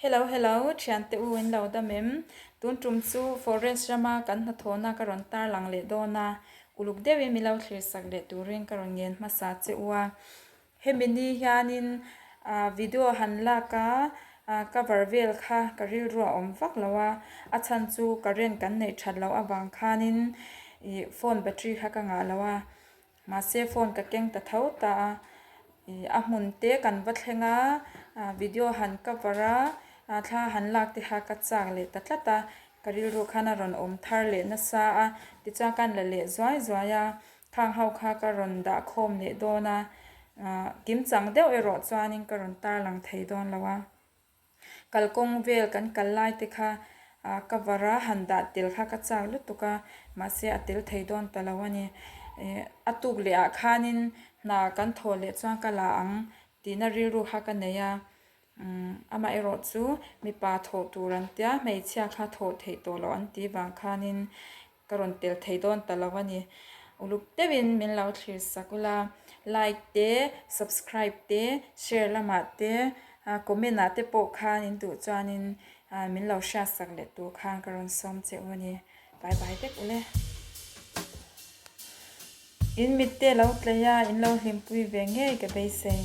Hello hello thiante u in lo dam em? Tun tum chu forest rama kan hnathawhna ka rawn tarlang leh dawn a, uluk deuhin min lo thlir sak leh turin ka rawn ngen hmasa che u a. Hemi ni hianin video han lak a, cover vel kha ka rilru a awm vak lo a, a chhan chu current kan neih that loh avang khanin ih phone battery kha ka ngah lo a, mahse phone ka keng ta tho ta a, ih a hmun te kan va thleng a, video han cover a, thla han lak te kha ka chak leh ta tlat a, ka rilru khan a rawn awm thar leh nasa a, tichuan ka han la leh zuai zuai a. Khang ho kha ka rawn dah khawm leh dawn a, kimchang deuh erawh chuanin ka rawn tarlang thei dawn lo a. Kalkawng vel kan kal lai te kha cover a han dah tel kha ka chak lutuk a, mahse a tel thei dawn ta lo a ni. A tuk leh ah khanin hna kan thawh leh chuan ka la ang tihna rilru kha ka nei a, amaherawh chu mipa thawh tur an tia, hmeichhia kha thawh theih tawh loh an tih vang khanin Ka rawn tel thei dawn ta lo a ni. Uluk deuhin min lo thlir sak ula, like te, subscribe te, share lamah te, comment ah te pawh khan in duh chuanin min lo hriat sak leh tur khan ka rawn sawm che u a ni. Bye bye vek ule. In mit te lo tlei a, in lo hlimpui ve ngei ka beisei.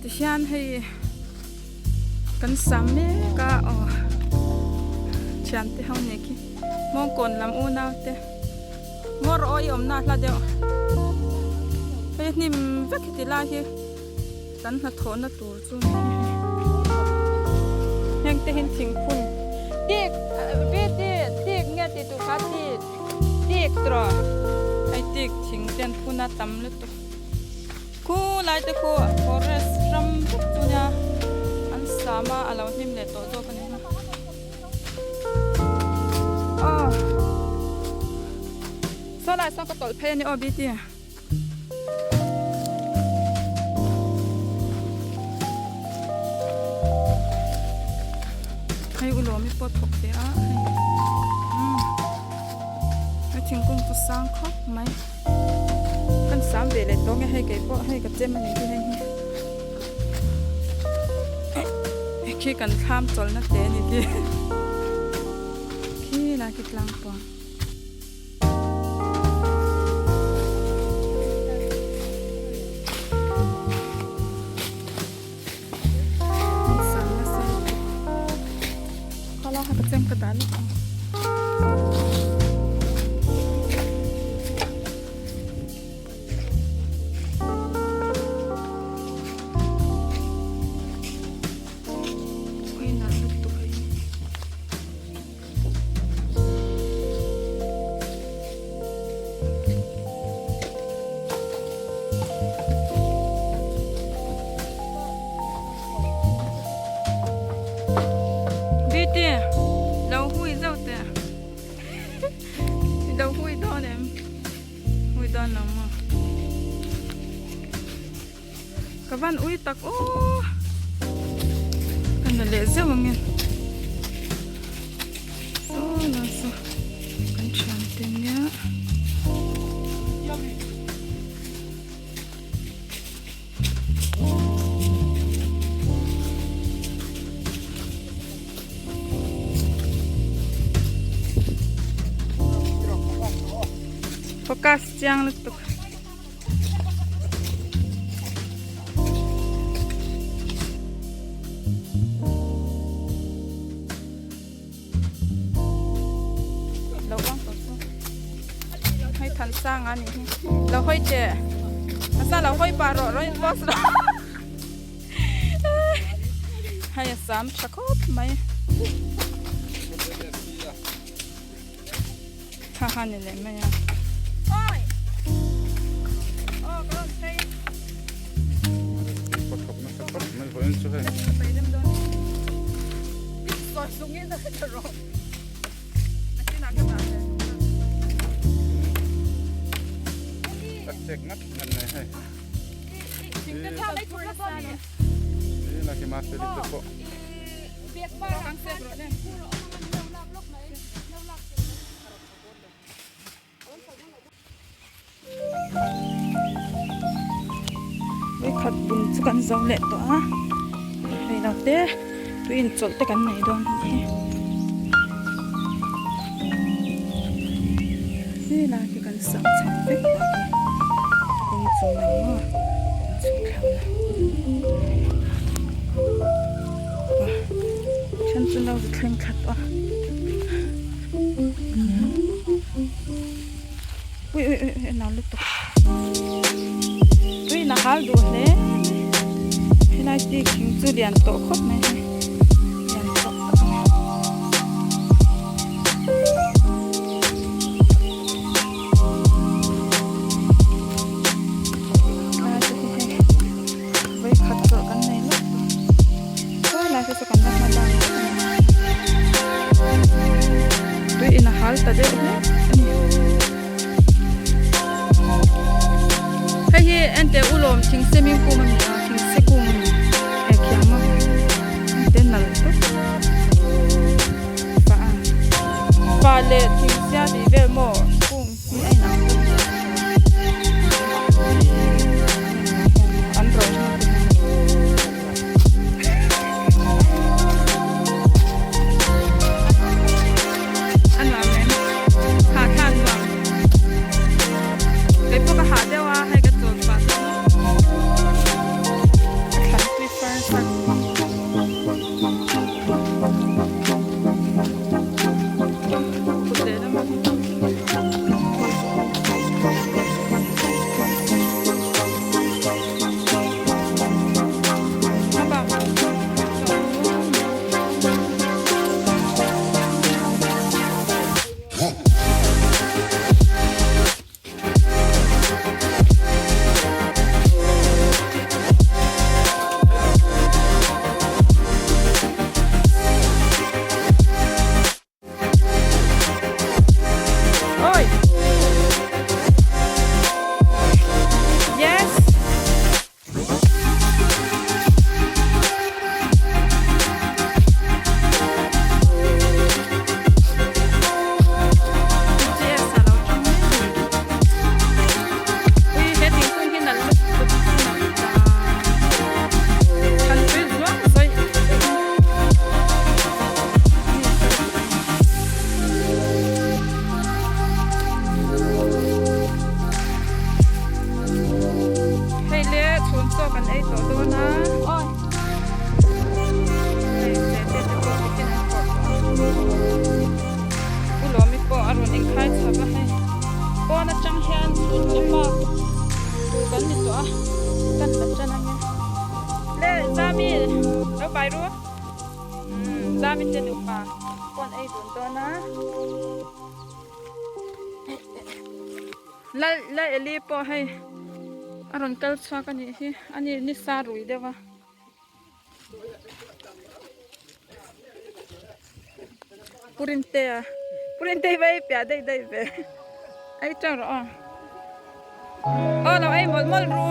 Tihian hei kan sam mek a aw thiante ho nih khi mawngkawn lam unau te ngawr aw i awmna a hla deuh hei hnim vek hi ti lai hi. Kan hnathawhna tur chu ni hi hei. Heng te hian thingphun tik vi ti tik nge tih tur kha tik tik tawh hei tik thing te an phun a tam lutuk khu lai te khu forest ram vek chu nia an sam a a lo hnim leh tawh zawk a ni maw aw saw lai sawn ka tawlh phei a ni aw bt. Hei ulawmi pawh thawk ve a hei umm he thingkung chu sang khawp mai kan sam ve leh tawng e hei kei pawh hei ka chem a nih hi hei hi khi kan thlam chawlhna te a ni khi khi lai khi tlang pawh. Beauty lo hui zauh teh i lo hui dawn em hui dawn lo maw ka van ui tak aw ka na leh zeuh ang e saw la saw kan thian te nia focus chiang lutuk. Thansanga a nih hi. Lo hawi teh. Thansanga lo hawi pah rawh rawn in post rawh. Hei a sam tha khawp mai. Kha kha ni leh mai a. Oi! Aw ka rawn phei. Pakhat nasa khawp mai vawiin chu hei. Ka phei rem dawn. Sawi sung in ka rawh. Nakinah ka dah leh. Ka check ngat ngat mai hei. Vawikhat bun chu kan zo leh tawh a reilo te tui inchawlh te kan nei dawn a ni helai khi kan sak chho vek tawh a ni kawng chung lam maw kan chhuk thla a then chu lo thleng thla tawh a ui ui ui a nau lutuk tui in a hal duh hle mai helai thing chu lian tawh khawp mai hei lian tawh tak a ni. Lai te hi hei vawikhat chawlh kan nei lawk tawh khawi lai te chu kan la hma bak a ni tui in a hal ta deuh hlek a ni hei hi enteh ulawm thing swimming pool a ni a thing se kung eh khiang a ente nalh tawp pah a pa leh thing sia tih vel maw kung hi a inang tawp an rawih hnu te hian a nuam em hah thla a nuam kei pawh ka hah deuh a hei ka chawl pah dawn a thlan tui far far. Oi! Yes! BTS a lo tang mai a ni. Ui he thingkung hi nalh lutuk a nalh ta. Than pui zuang zawih Hei le chhun chaw kan ei tawh dawn a hei te te te pawh tiffin an phawrh tawh a Pu Lawmi pawh a rawn inkhai chho va hei pawn atang hian chhun chaw bak tur kan ni tawh a kan la tan ange le Zami lo pai ru umm Zami te nupa pawn ei dun dawn a la la Eli pawh hei a rawn kal chhuak a nih hi a ni nisa rui deuh a. Pu Rintea Pu Rintei va ei piah daih daih ve ei tang rawh aw aw lo ei mawlh mawlh ru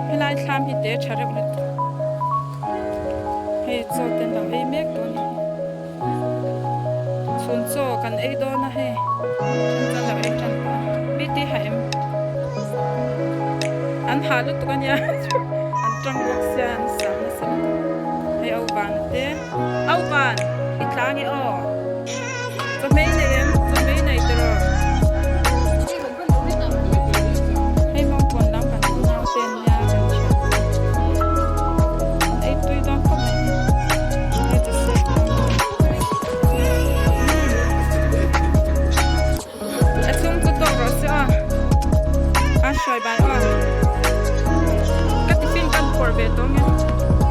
helai thlam hi te tha reuh lutuk hei chaw te an lo ei mek dawn a ni chhun chaw kan ei dawn a hei then chu an lo ei tan tawh a mi ti ha em an hah lutuk a nia an tang bawk sia an sam nasa lutuk hei au van te au van i tlang e aw chawhmeh i nei em chawhmeh i nei tiraw hei mawngkawn lam kan unau te an nia kan thian an ei tui dawn khawp mai hei chu sek. Hruai bai aw. Ka tiffin kan phawrh ve tawh nge.